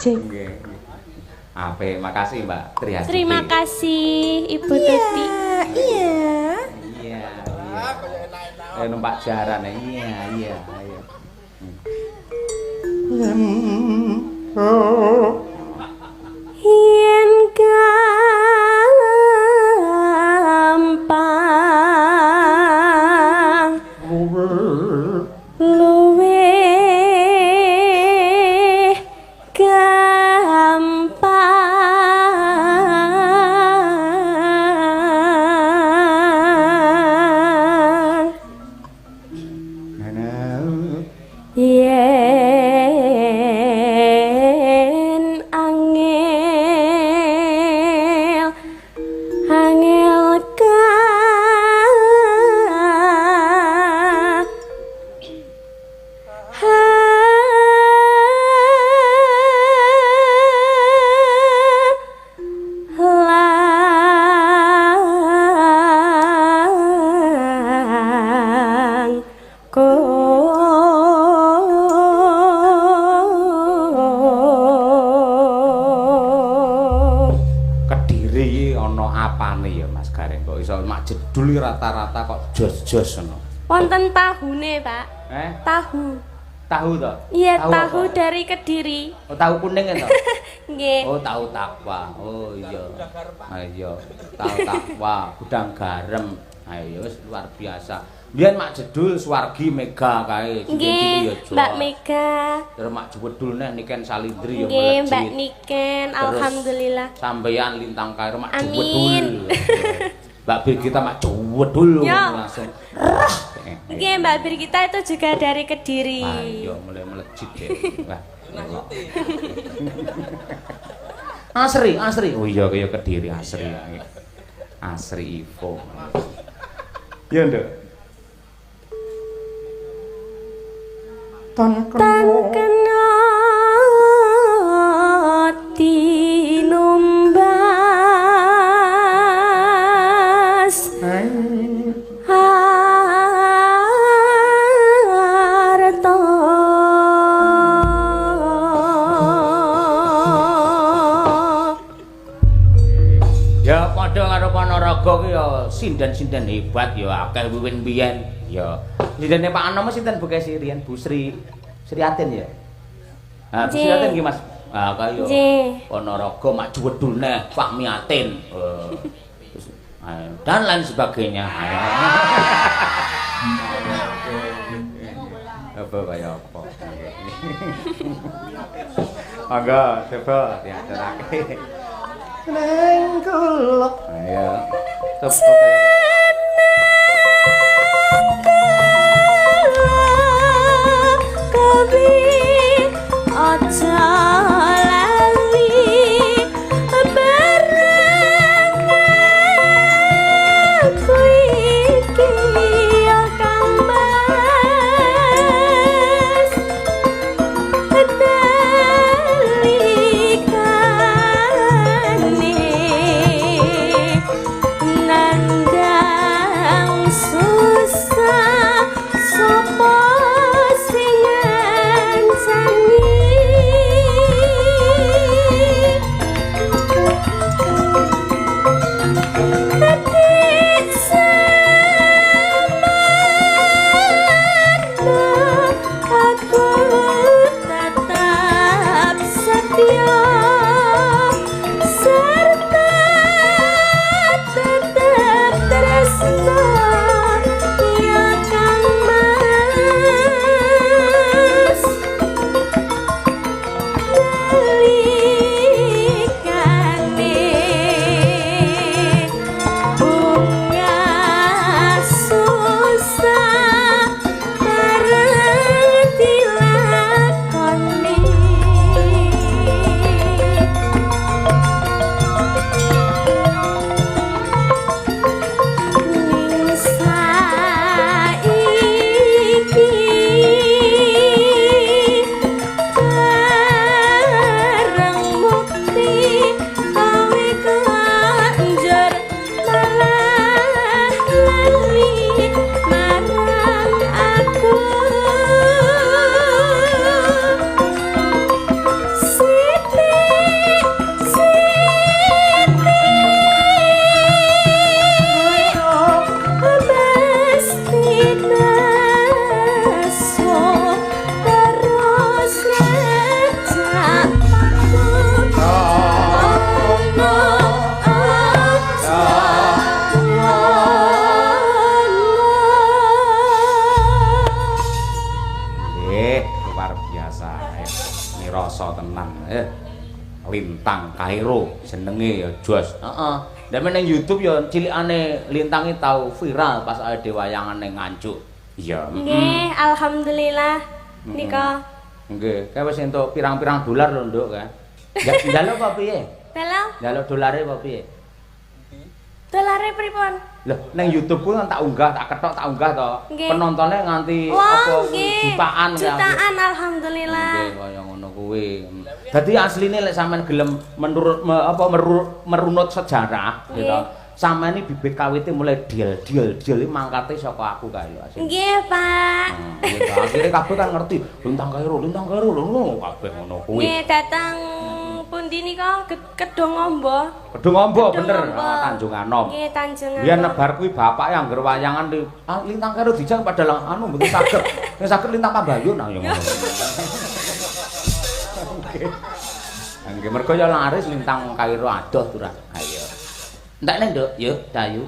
Nggih. Nggih. Apik, makasih Mbak Trihastuti. Terima kasih Ibu Tuti. Iya. Iya, iya. Numpak jaran ya. Iya, iya, ayo. Yen gampang luwih gampang yen angel angel ka lang ko Kediri iki ana apane ya Mas Gareng kok iso mak jedul iki rata-rata kok jos-jos ngono. Wonten tahune, Pak. Eh, Tahu. tahu to? Iya, tahu apa? dari Kediri. Oh, tahu kuning ya to? Nggih. Oh, tahu takwa. Oh iya. Ayo, tahu takwa, gudang garam. Ayo wis luar biasa. Biyen mak jedul Swargi Mega kae, Nggih, ya jos. Mbak Mega. Terus mak jedul neh Niken Salindri ya Nggih, Mbak melejit. Niken, Terus alhamdulillah. Sampeyan lintang kae mak Amin. jedul. Mbak Birgita mak jedul Ya. langsung. Nggih, Mbak Birgita itu juga dari Kediri. Ayo mulai melejit deh. Wah. Asri, Asri. Oh iya kaya Kediri Asri. Asri Ivo. Iya, Nduk. Tan Tan kena tinumbas harta. Ya padha karo Ponorogo ki ya sinden-sinden hebat ya akeh wiwin biyen. Ya. Sindene Pak Anom sinten Bu Kesi riyen Bu Sri Sriatin ya. Ha, Bu Nggih. Sriatin ki Mas. Ha kaya Nggih. Ponorogo mak juwedul neh Fahmiatin. Terus, dan lain sebagainya. Apa kaya apa? Monggo coba diaturake. Neng kula. Ayo. Coba kaya Kowe aja lali bareng aku iki ya Kang Mas Nalikane nandang tenan. Lintang Kairo jenenge ya jos. Heeh. Nek ning YouTube ya cilikane Lintangi tau viral pas awake dhewe wayangan ning Nganjuk. Iya. Nggih, alhamdulillah nika. Nggih, kae wis entuk pirang-pirang dolar lho, Nduk, kae. Njaluk apa piye? Dalam Njaluk dolare apa piye? Dolare pripun? Lah, ning YouTube ku kan tak unggah, tak ketok, tak unggah to. Nggih. Penontonnya nganti Wah, apa nggih. jutaan ya. Jutaan alhamdulillah. Nggih, kaya ngono kuwi. Dadi asline lek sampean gelem menurut me, apa merunut sejarah Nggih. gitu. Sampean iki bibit kawite mulai diel-diel diel iki mangkate saka aku kae lho asline. Nggih, Pak. Gitu. Akhirnya kabeh kan ngerti Lintang Kairo, Lintang Kairo lho ngono kabeh ngono kuwi. Nggih, datang pundi nika Kedung Ombo. Kedung Ombo Kedung bener, Ombo. ah, Tanjung Anom. Nggih, Tanjung Anom. Biyen nebar kuwi bapake angger wayangan di Lintang Kairo dijak padahal anu mboten saged. Nek saged Lintang Pambayun ah ya ngono. Nggih. Nggih mergo ya laris Lintang Kairo adoh turah. Ayo. Entekne, Nduk, yo Dayu.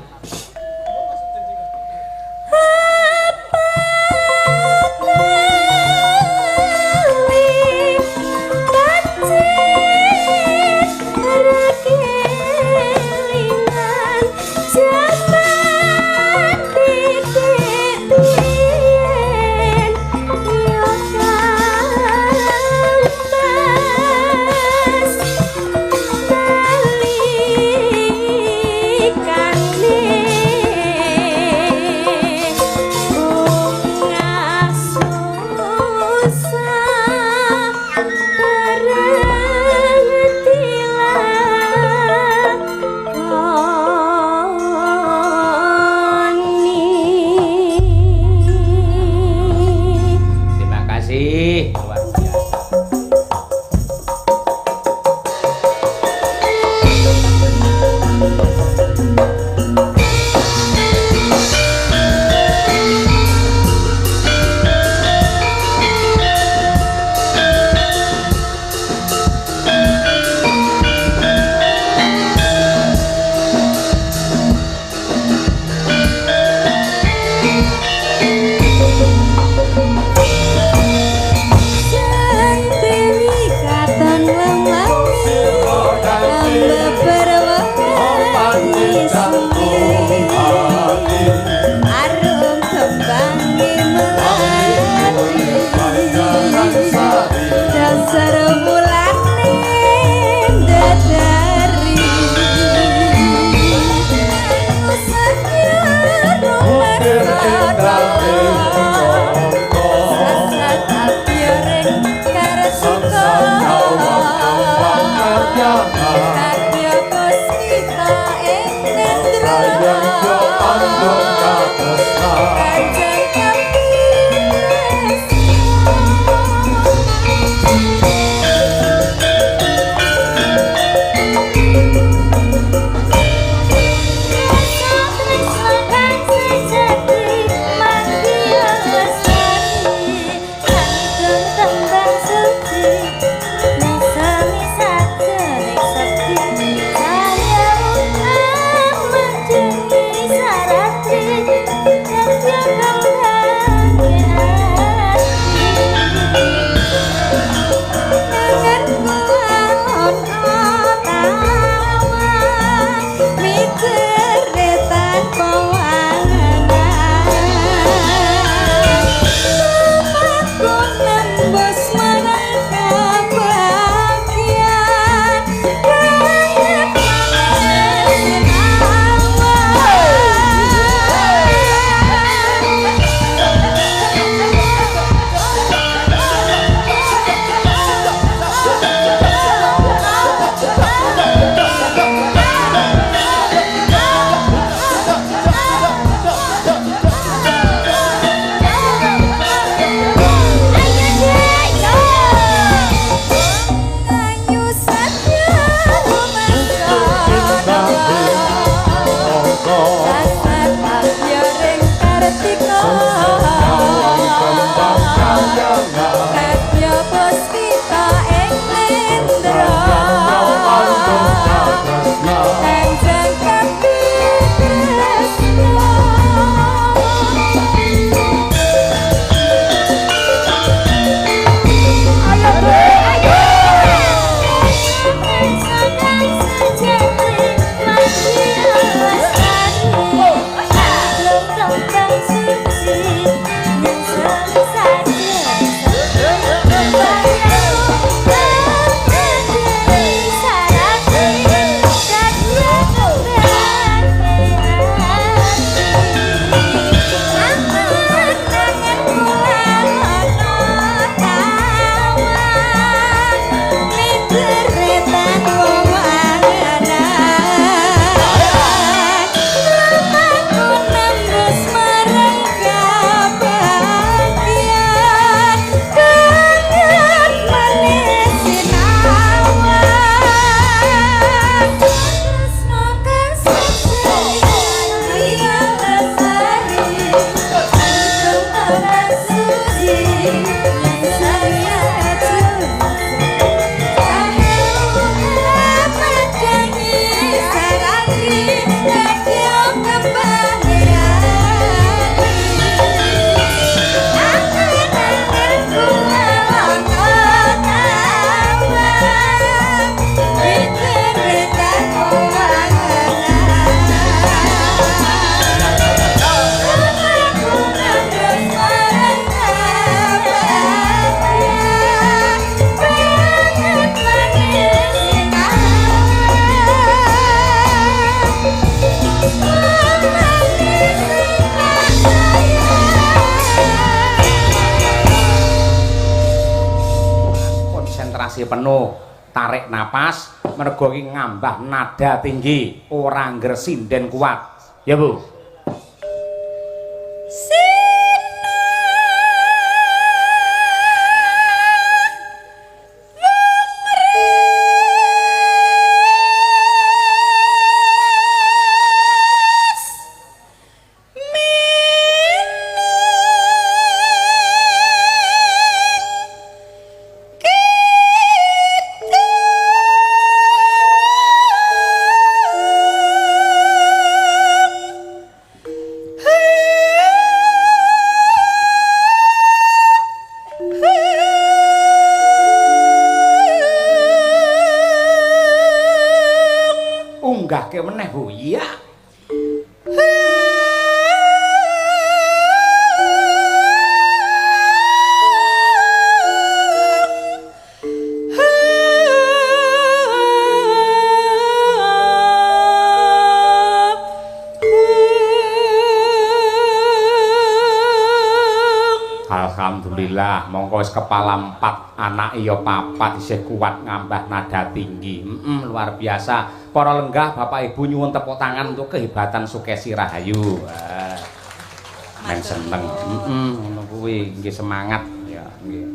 Terima kasih. Luar biasa. Sarati, Konsentrasi penuh, tarik napas mergo iki ngambah nada tinggi, ora ngger sinden kuat. Ya, Bu. Unggahke meneh, Bu. Iya. Alhamdulillah, mongko wis kepala 4, anake ya 4 isih kuat ngambah nada tinggi. Luar biasa. Para lenggah Bapak Ibu nyuwun tepuk tangan untuk kehebatan Sukesi Rahayu. Men seneng. Ngono kuwi nggih semangat ya nggih.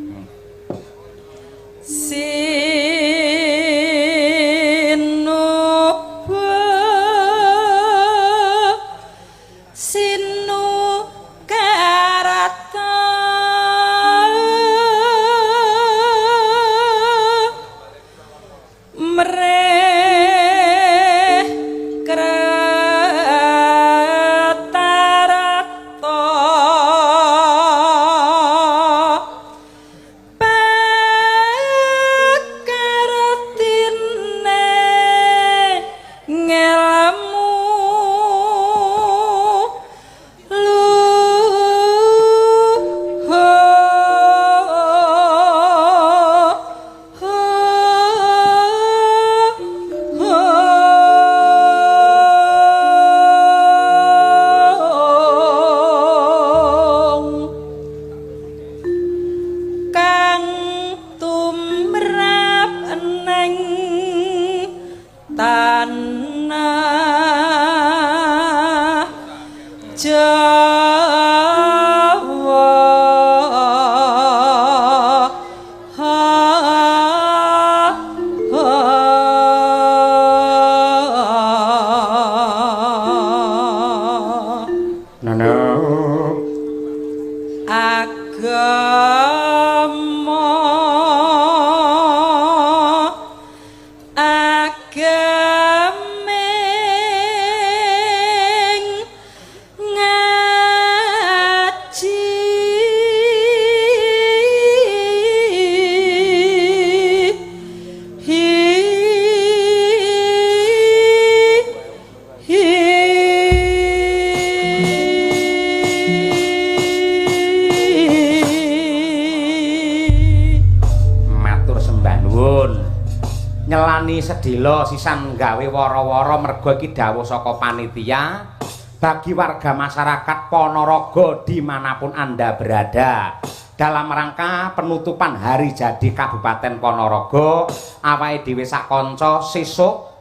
Sedelo sisan gawe wara-wara mergo iki dawuh saka panitia bagi warga masyarakat Ponorogo dimanapun Anda berada dalam rangka penutupan hari jadi Kabupaten Ponorogo awake dhewe sak kanca sesuk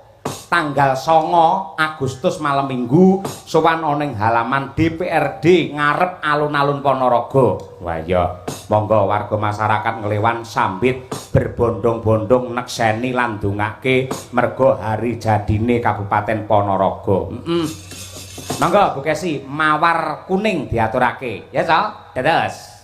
tanggal 9 Agustus malam Minggu sowan ana ing halaman DPRD ngarep alun-alun Ponorogo. Wah iya, monggo warga masyarakat nglewan sambit berbondong-bondong nekseni lan ndongake mergo hari jadine Kabupaten Ponorogo. Monggo Bu Kesi, mawar kuning diaturake. Ya to, dados.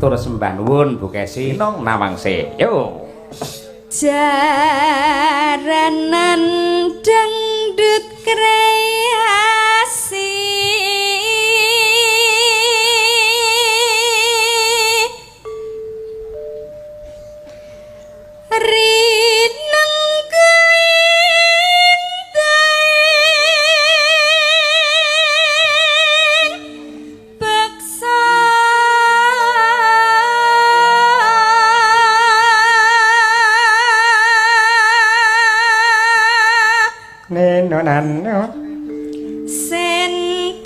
Matur sembah nuwun Bu Kesi Nong Nawangse. Yo. Jaranan dangdut kreasi rineng kenteng beksa Neno nano senterewe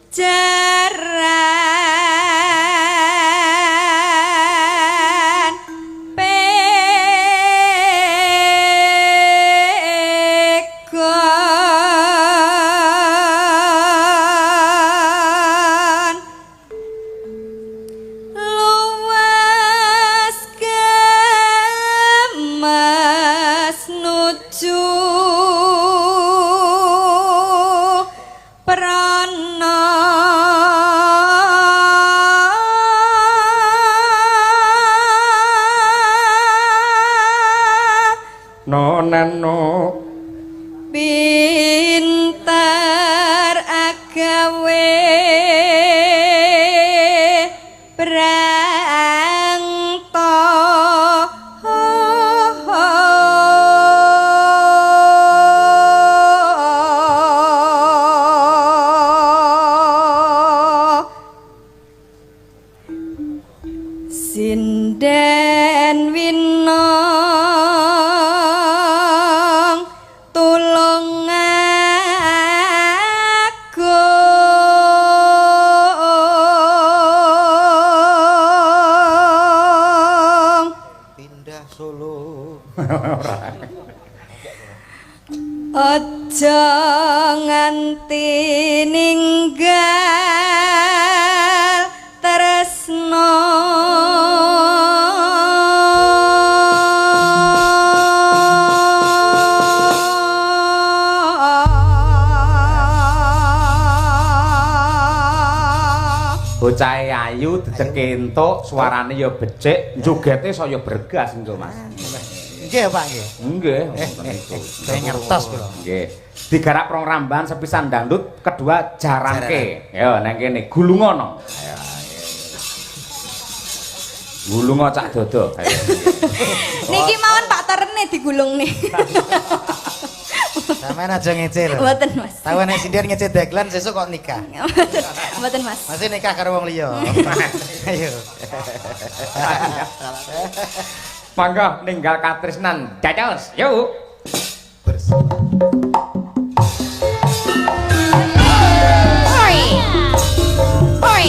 jaran pegon luwes gemes nuju prana no nano pinter agawe prangta sinden winong tulung agung Pindah Solo. Aja nganti ninggal tresno Bocahe ayu dedeke entuk, suarane ya becik, jogete saya bergas engko Mas. Nggih, Pak nggih. Nggih, ngoten niku. Saya ngertos kula. Nggih. Digarap rong ramban sepisan dangdut, kedua jarangke. Yo nang kene gulungono. Ayo. Gulungo cak dodo. Ayo. Niki mawon Pak Torne digulung nih. Sampeyan aja ngece lho. Mboten Mas. Tahu nek sindian ngece dagelan sesuk kok nikah. Mboten Mas. Masih nikah karo wong liya. Ayo. Mangga ninggal katresnan. Dados, yuk. Oi. Oi.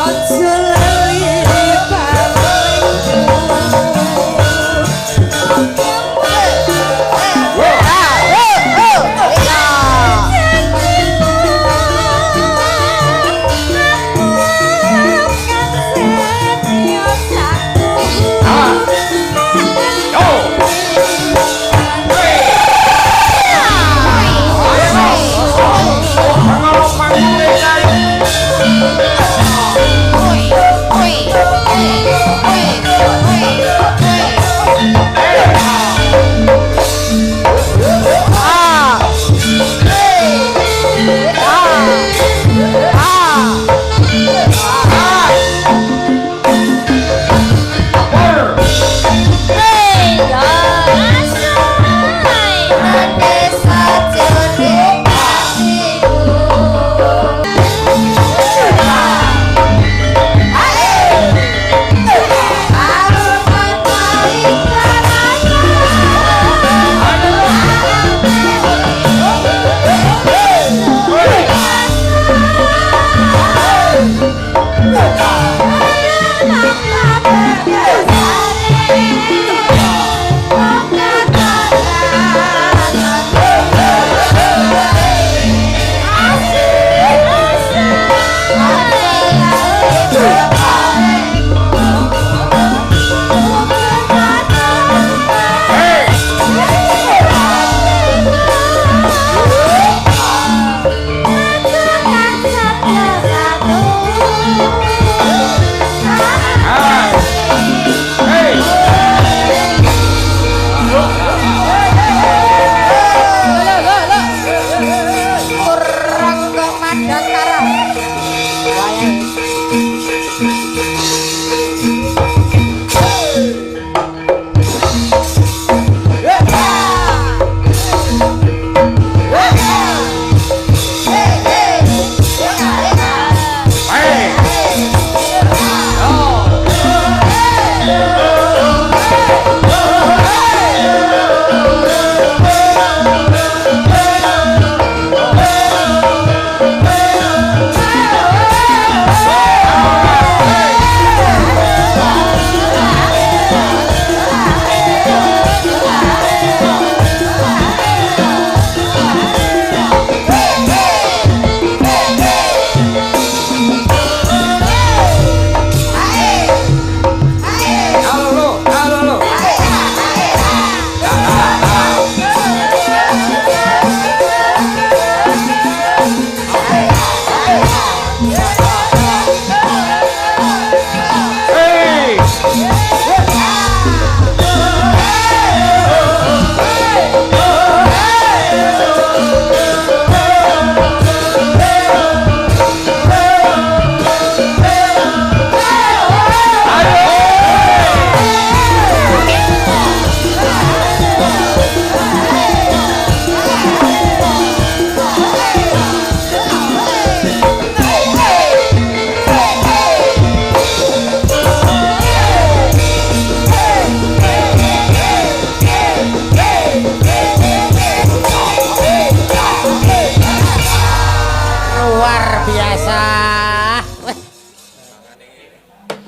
Aja lali.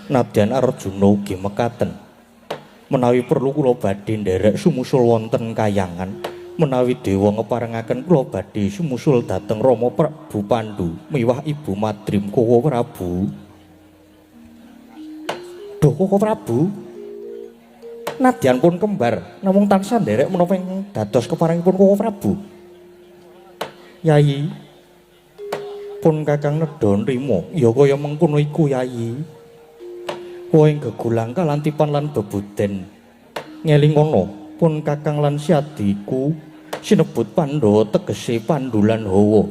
Nadyan Arjuna ugi mekaten. Menawi perlu kula badhe nderek sumusul wonten kayangan. Menawi dewa ngeparengaken kula badhe sumusul dhateng Rama Prabu Pandu miwah Ibu Madrim Kowa Prabu. Duh Koko Prabu. Nadyan pun kembar namung tansah nderek menapa ingkang dados keparengipun Koko Prabu. Yayi, pun Kakang nedha nrima ya kaya mengkono iku Yayi. Woing gegulang kalantipan lan bebuden ngelingono pun Kakang lan Siadiku sinebut Pandhawa tegese Pandulan Hawa.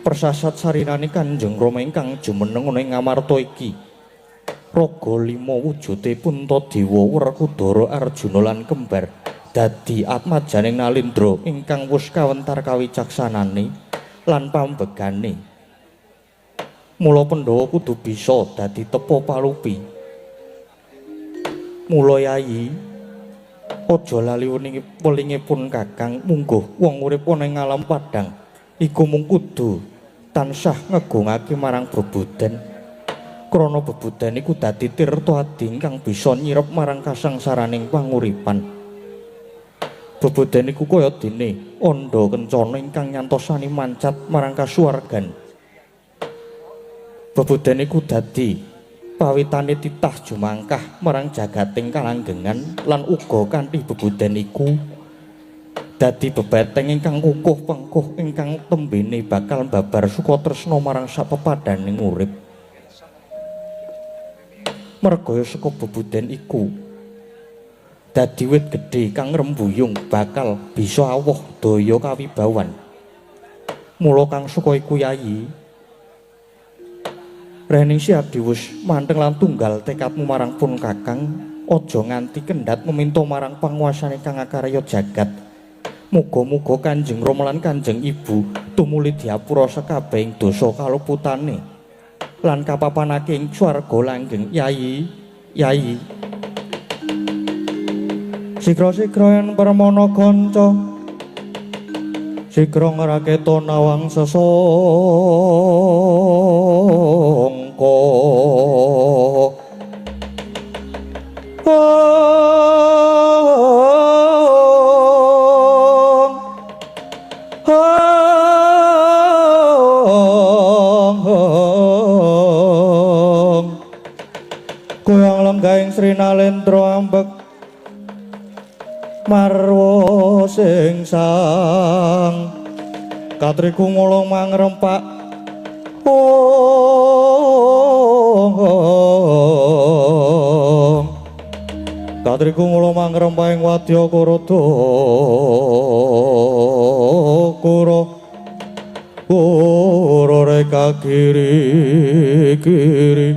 Persasat sarinane Kanjeng Rama ingkang jumeneng ana ing Ngamarta iki. Raga lima wujude Puntadewa, Werkudara, Arjuna lan kembar dadi atmajaning Nalindra ingkang wus kawentar kawicaksanane lan pambegane. Mula Pandhawa kudu bisa dadi tepa palupi. Mula Yayi, aja lali welinge pun Kakang mungguh wong urip ana ing alam padhang iku mung kudu tansah ngegungake marang bebuden. Krana bebuden iku dadi tirta adi ingkang bisa nyirep marang kasangsaraning panguripan. Bebuden iku kaya dene andha kencana ingkang nyantosani mancat marang kasuwargan. Bebuden iku dadi pawitane titah jumangkah marang jagating kalanggengan lan uga kanthi bebuden iku dadi bebeteng ingkang kukuh pengkuh ingkang tembene bakal mbabar sukatresna marang sapepadhaning urip. Mergaya saka bebuden iku dadi wit gedhe kang ngrembuyung bakal bisa awoh daya kawibawan. Mula kang saka iku Yayi, Rening Siadi wis manteng lan tunggal tekadmu marang pun Kakang, aja nganti kendhat meminta marang panguasane kang akarya jagat. Muga-muga Kanjeng Rama lan Kanjeng Ibu tumuli diapura sekabehing dosa kaluputane lan kapapanake ing swarga langgeng. Yayi, Yayi. Sigra-sigra yen permana kanca, sigra ngraketa nawang sesangka. Goyang lenggahing Sri Nalendra ambek marwa sing sang katriku ngulung mangrempak. Katriku ngulung mangrempak ing wadya Kuruda kura kura reka kiri kiri.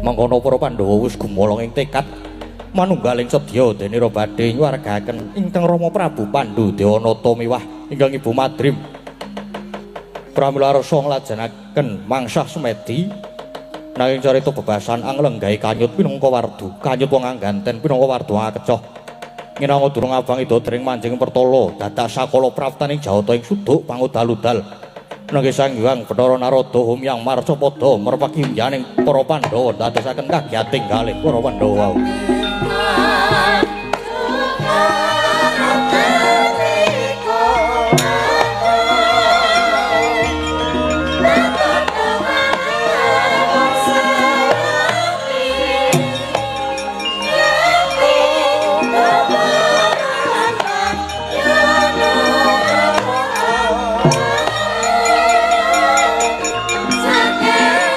Mangkono para Pandhawa wis gumolong ing tekad manunggaling sedya dene ra badhe nyuwargaken ingkang Rama Prabu Pandu Dewanata miwah ingkang Ibu Madrim. Pramila rasa nglajengaken mangsah semedi nanging carita bebasan anglenggahi kanyut pinangka wardu, kanyut wong angganten pinangka wardu akecoh. Nginanga durung abang ida dring manjing pertala dadak sakala praptaning jawata ing suduk pangudal-udal. Nanging Sang Hyang Bathara Narada humyang marcapada merpaki yaning para Pandhawa ndadosaken kagiyating galih para Pandhawa. Saking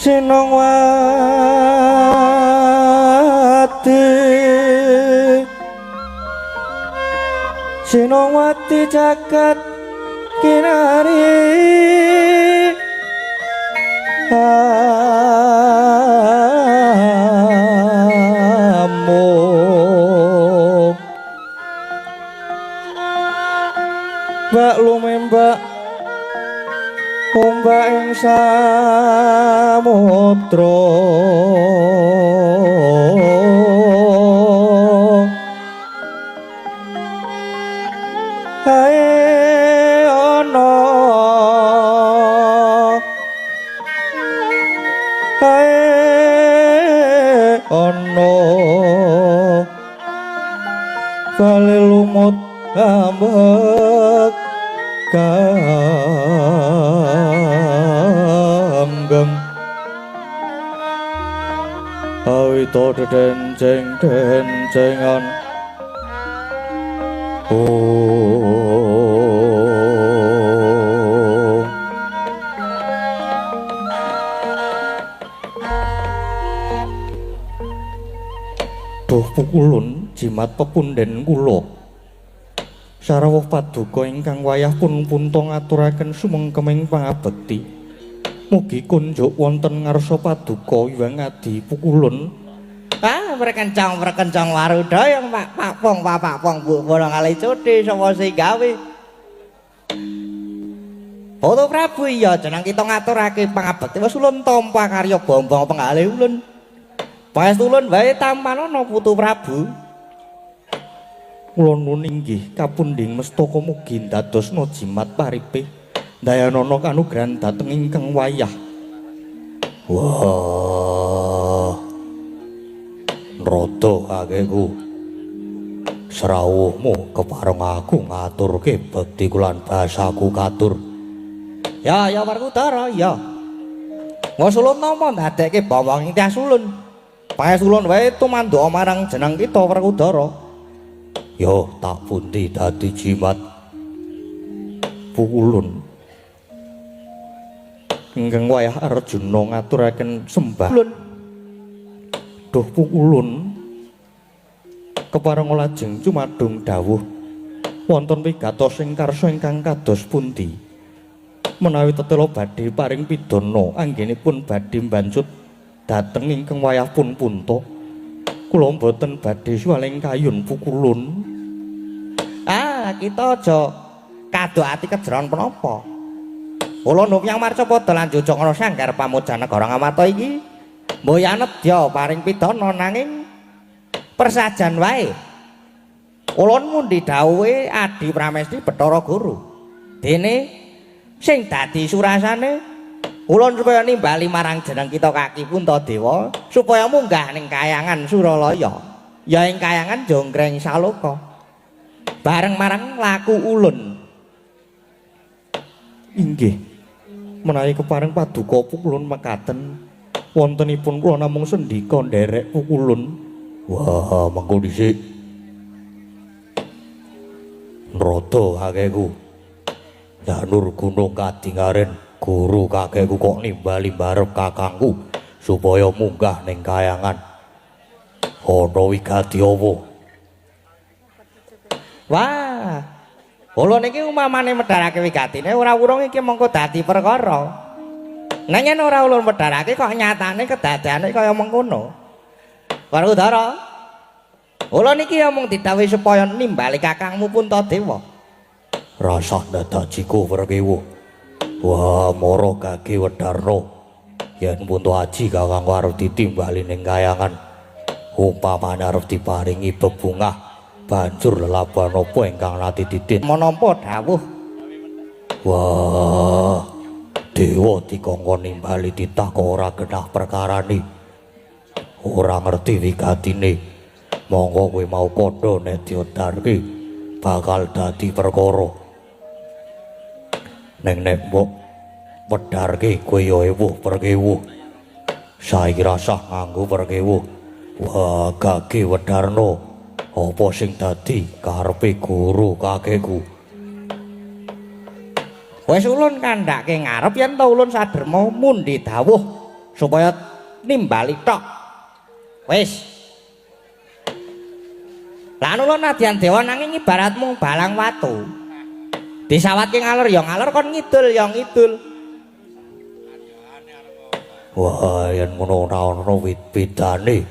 Sinongwati Sinongwati jagat kinari amuk bak lumembak ombak ing samudra kae ana kae ana bali lumut ambek ganggeng awito dedenceng dencengan oh duh pukulun jimat pepunden kula sarawuh paduka ingkang wayah pun punta ngaturaken sumengkeming pangabekti. Mugi kunjuk wonten ngarsa paduka Hyang Adi Pukulun. Ah, prekencang prekencang waruda yang Pak Pakpong Pak Pakpong Bu bono kali cuti sapa sing gawe. Bathara Prabu iya jeneng kita ngaturake pangabekti wis ulun tampa karya bombong penggalih ulun. Pangestu ulun wae tampanana Putu Prabu. Kula nuwun inggih kapundhing mestaka mugi ndadosna jimat paripe ndayanana kanugrahan dhateng ingkang wayah. Wah. Nrada kakekku. Srawuhmu kepareng aku ngaturke bekti lan basaku katur. Ya ya Werkudara ya. Wis ulun nampa ndadekke bawang ing tias ulun. Pangestu ulun wae tumandha marang jeneng kita Werkudara. Yo tak pundi dadi jimat Pukulun. Ingkang wayah Arjuna ngaturaken sembah. Ulun. Duh Pukulun. Kepareng lajeng cumadung dawuh wonten wigatos ing karsa ingkang kados pundi. Menawi tetela badhe paring pidana anggenipun badhe mbancut dhateng ingkang wayah pun punta. Kula mboten badhe suwaling kayun Pukulun. Ah, kita aja kado ati kejeron penapa. Kula nupyang marcapada lan jujug ana sanggar pamujan negara Ngamarta iki. Mboya nedya paring pidana nanging persajan wae. Ulun mundi dawuhe Adi Pramesti Bathara Guru. Dene sing dadi surasane ulun supaya nimbali marang jeneng kita kaki Puntadewa supaya munggah ning kayangan Suralaya. Ya ing kayangan Jonggreng Saloka. Bareng marang laku ulun. Inggih. Menawi kepareng paduka Pukulun mekaten wontenipun kula namung sendika nderek Pukulun. Wah, mengko dhisik. Nrada kakekku. Janur gunung kadingaren guru kakekku kok nimbali barep kakangku supaya munggah ning kayangan. Ana wigati apa? Wah. Ulun iki umamane medharake wigatine ora wurung iki mengko dadi perkara. Nang yen ora ulun medharake kok nyatane kedadeane kaya mengkono. Werkudara. Ulun iki ya mung didhawuhi supaya nimbali kakangmu Puntadewa. Rasah dadak jiku Werkiwa. Wah, mara gage Wedarna. Yen Punta Aji kakangku arep ditimbali ning kayangan, umpamane arep diparingi bebungah, banjur lelaban apa ingkang nate titin Menapa dawuh? Wah, dewa dikongkon nimbali titah kok ora genah perkarane. Ora ngerti wigatine. Monggo kowe mau kandha nek diodarke bakal dadi perkara. Neng nek mbok wedharke kowe ya ewuh perkewuh. Saiki rasah nganggo perkewuh. Wah, gage Wedarna. Apa sing dadi karepe guru kakekku? Wis ulun kandhake ngarep yen ta ulun saderma mundi dawuh supaya nimbali tok. Wis. Lan ulun nadyan dewa nanging ibarat mung balang watu. Disawatke ngalor ya ngalor, kon ngidul ya ngidul. Wah, yen ngono ora ana bedane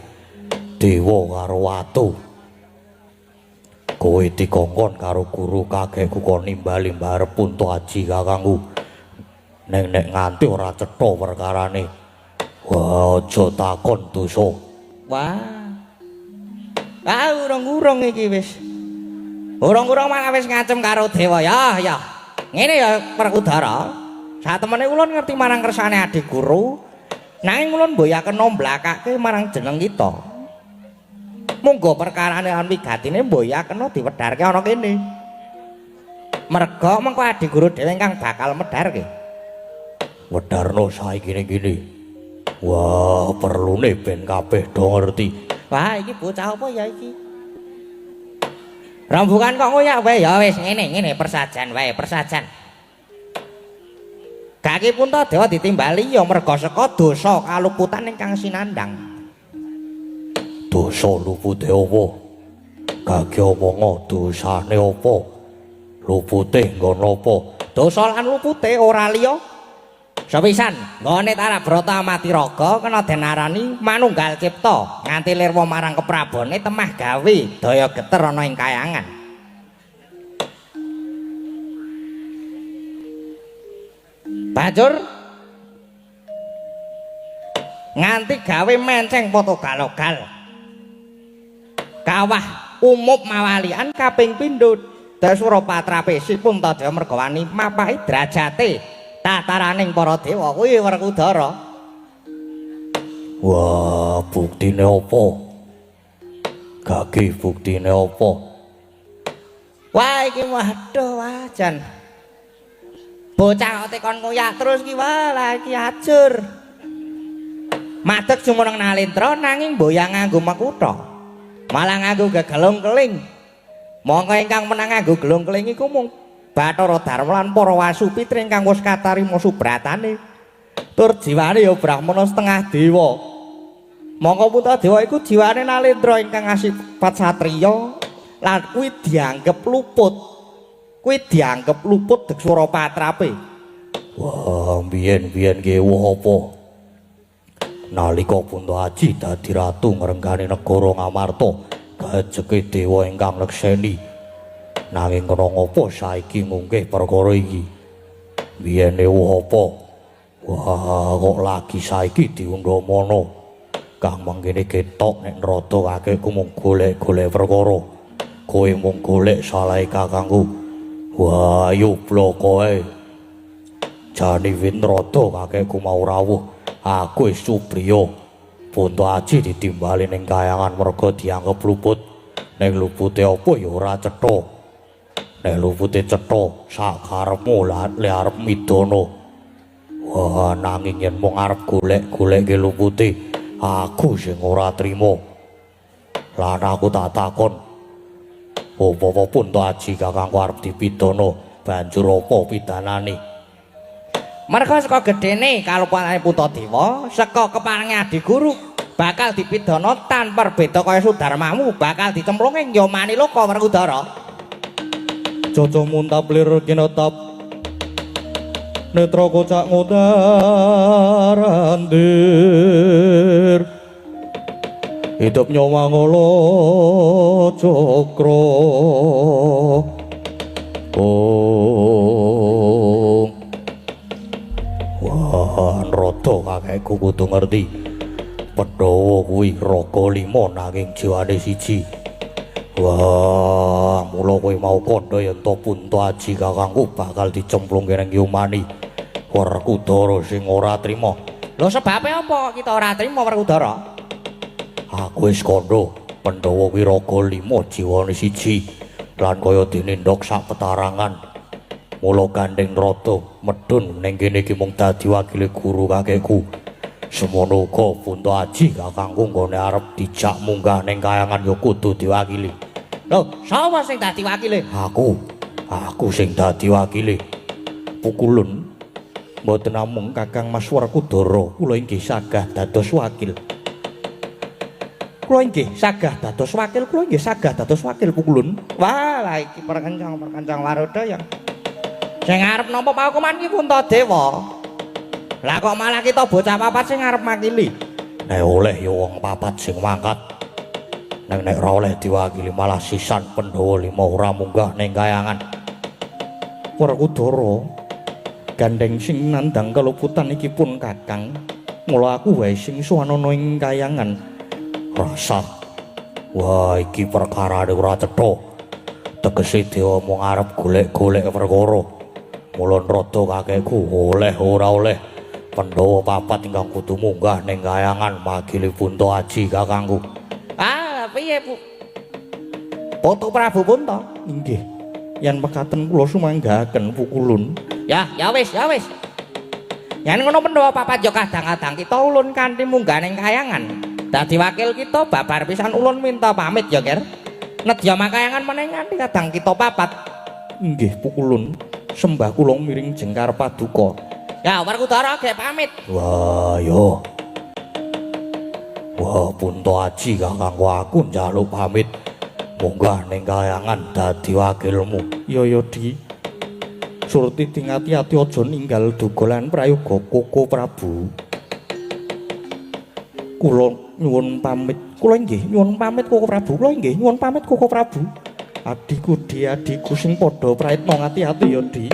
dewa karo watu. Kowe dikongkon karo guru kakekku kon nimbali mbarep Punto Aji kakangku. Neng nek nganti ora cetha perkarane. Wah, aja takon dosa. Wah. Ah, urung-urung iki wis. Urung-urung malah wis ngancem karo dewa ya, ya. Ngene ya Werkudara. Satemene ulun ngerti marang kersane adik guru. Nanging ulun mboyaken nomblakake marang jeneng kita. Monggo perkarane lan wigatine mboyaken diwedharke ana kene. Merga mengko adik guru dhewe ingkang bakal medharke. Wedharno saiki ning kene. Wah, perlune ben kabeh do ngerti. Wah, iki bocah apa ya iki? Rembukan kok ngoyak wae ya wis ngene ngene persajan wae, persajan. Gaki Puntadewa ditimbali ya merga saka dosa kaluputan ingkang sinandhang. Dosa lupute apa? Gaki omongo dosane apa? Lupute nggon apa? Dosa lan lupute ora liya. Sepisan, nggone Tarabrata amati raga kena den arani manunggal cipta nganti lirwa marang keprabone temah gawe daya geter ana ing kayangan. Banjur nganti gawe menceng potogal-ogal. Kawah umup mawalian kaping pindho Dasura patrapesi Puntadewa mergawani mapahi drajate tataraning para dewa kuwi Werkudara. Wah, buktine apa? Gage buktine apa? Wah, iki waduh wah jan. Bocah kok tekon ngoyak terus ki wah lah iki ajur. Madeg jumeneng nalendra nanging mboyang nganggo makutha. Malah nganggo gegelung keling. Mongko ingkang menang nganggo gelung keling iku mung Bathara Darma lan para Wasupitri ingkang wis katarima subratane. Tur jiwane ya brahmana setengah dewa. Mongko Puntadewa iku jiwane nalendra ingkang asipat satriya lan kuwi dianggep luput. Kuwi dianggep luput deksura patrape. Wah, biyen-biyen ki wuh apa? Nalika Punta Aji dadi ratu ngrenggani negara Ngamarta, gajeke dewa ingkang nekseni. Nanging kena ngopo saiki ngunggih perkara iki? Biyene wuh apa? Wah, kok lagi saiki diundhamana. Kang mangkene ketok nek nrada kakekku mung golek-golek perkara. Kowe mung golek salahe kakangku. Wah, ayo bloko ae. Jane wit nrada kakekku mau rawuh. Aku wis supriya. Punta Aji ditimbali ning kayangan merga dianggep luput. Ning lupute apa ya ora cetha. Nek lupute cetha sak karepmu le arep midana. Wah, nanging yen mung arep golek-golekke lupute, aku sing ora trima. Lan aku tak takon, apa-apa Punta Aji kakangku arep dipidana, banjur apa pidanane? Merga saka gedene kalupane Puntadewa, saka keparengi adi guru bakal dipidana tanpa beda kaya Sudarmamu, bakal dicemplung ing Yamaniloka Werkudara. Caca muntap lir kinetap netra kocak ngudar andir hidup nyawa ngolo cokro. Oh, wah, nrada kakekku kudu ngerti. Pandhawa kuwi raga lima nanging jiwane siji. Wah, mula kowe mau kandha yen to Punta Aji kakangku bakal dicemplungke ning Yumani. Werkudara sing ora trima. Lho sebabe apa kita ora trima Werkudara? Aku wis kandha, Pandhawa kuwi raga lima jiwane siji lan kaya dene ndok sak petarangan. Mula gandeng rada medhun ning kene iki mung dadi wakile guru kakekku. Semono uga Punta Aji kakangku nggone arep dijak munggah ning kayangan ya kudu diwakili. Lho, sapa sing dadi wakile? Aku. Aku sing dadi wakile. Pukulun. Mboten namung Kakang Mas Werkudara, kula inggih sagah dados wakil. Kula inggih sagah dados wakil, kula inggih sagah dados wakil pukulun. Wah, lah iki perkencang-perkencang waruda yang sing arep nampa pahukuman iki Puntadewa. Lah kok malah kita bocah papat sing arep makili. Nek oleh ya wong papat sing mangkat. Nek nek ora oleh diwakili malah sisan Pandhawa lima ora munggah ning kayangan. Werkudara, gandeng sing nandhang keluputan iki pun Kakang. Mula aku wae sing suwanana ing kayangan. Rasah. Wah, iki perkarane ora cetha. Tegese dewa mung arep golek-golek perkara. Mula nrada kakekku oleh ora oleh Pandhawa papat ingkang kudu munggah ning kayangan makili Punta Aji kakangku. Ah, piye Bu? Putu Prabu Punta. Inggih. Yen mekaten kula sumanggaaken pukulun. Ya, ya wis, ya wis. Yen ngono Pandhawa papat ya kadang-kadang kita ulun kanthi munggah ning kayangan. Dadi wakil kita babar pisan ulun minta pamit ya, Ger. Nedya makayangan meneh nganti kadang kita papat. Inggih pukulun. Sembah kula miring jengkar paduka. Ya, Werkudara gek pamit. Wah, yo. Wah, Punta Aji kakangku aku njaluk pamit. Munggah ning kayangan dadi wakilmu. Ya ya, Di. Surti ati-ati aja ninggal duga lan prayoga Koko Prabu. Kula nyuwun pamit. Kula inggih nyuwun pamit Koko Prabu. Kula inggih nyuwun pamit Koko Prabu. Adhiku Di, adhiku sing padha prayitna ngati-ati ya, Di.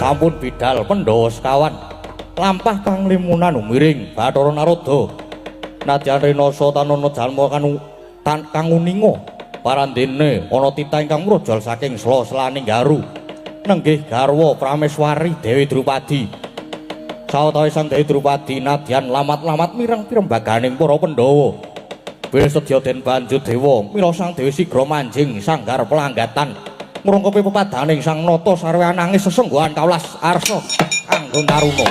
Sampun bidal Pandhawa sekawan lampah kang limunan miring Bathara Narada. Nadyan rinasa tanana jalma kang uninga parandene ana titah ingkang mrojol saking sela-selaning garu nenggih garwa Prameswari Dewi Drupadi. Sawetawis Sang Dewi Drupadi nadyan lamat-lamat mireng pirembaganing para Pandhawa. Bil sedya den banjut dewa mila Sang Dewi sigra manjing sanggar pelanggatan ngrungkepi pepadaning Sang Nata sarwa nangis sesengguhan kawelas arsa kanggo taruna.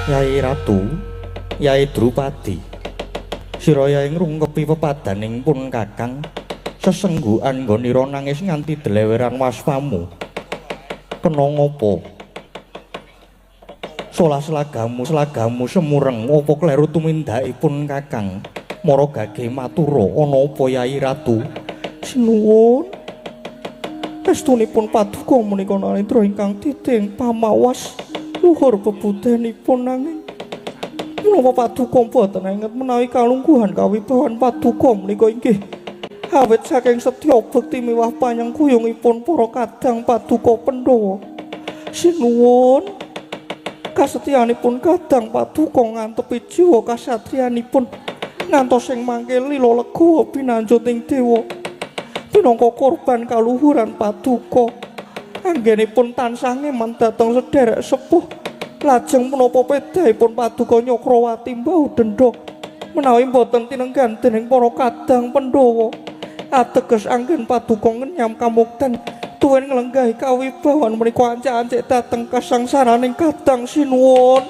Yai Ratu, Yai Drupadi, sira yai ngrungkepi pepadaning pun Kakang sesenggukan nggonira nangis nganti deleweran waspamu. Kena ngopo? Solah selagamu selagamu semureng opo kleru tumindakipun Kakang? Mara gage matura ana apa Yai Ratu? Sinuwun. Estunipun paduka menika narendra ingkang titing pamawas luhur bebudenipun nanging menapa paduka boten anget menawi kalungguhan kawibawan paduka menika inggih Awit saking setya bekti miwah panyengkuyungipun para kadang paduka Pandhawa. Sinuwun kasetyanipun kadang paduka ngantepi jiwa kasatriyanipun ngantos ing mangke lila legawa pinanjut ing dewa. Pinangka korban kaluhuran paduka anggenipun tansah ngeman dhateng sederek sepuh. Lajeng menapa pedahipun paduka Nyakrawati mbau dendha menawi boten tinenggan dening para kadang Pandhawa. Ateges anggen paduka ngenyam kamukten tuwin nglenggahi kawibawan menika ancik-ancik dhateng kasangsaraning kadang sinuwun.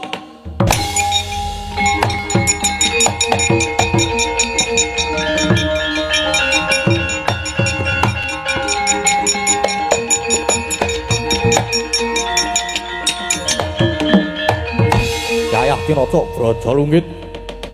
Yayah Kinaca Braja Lunggit.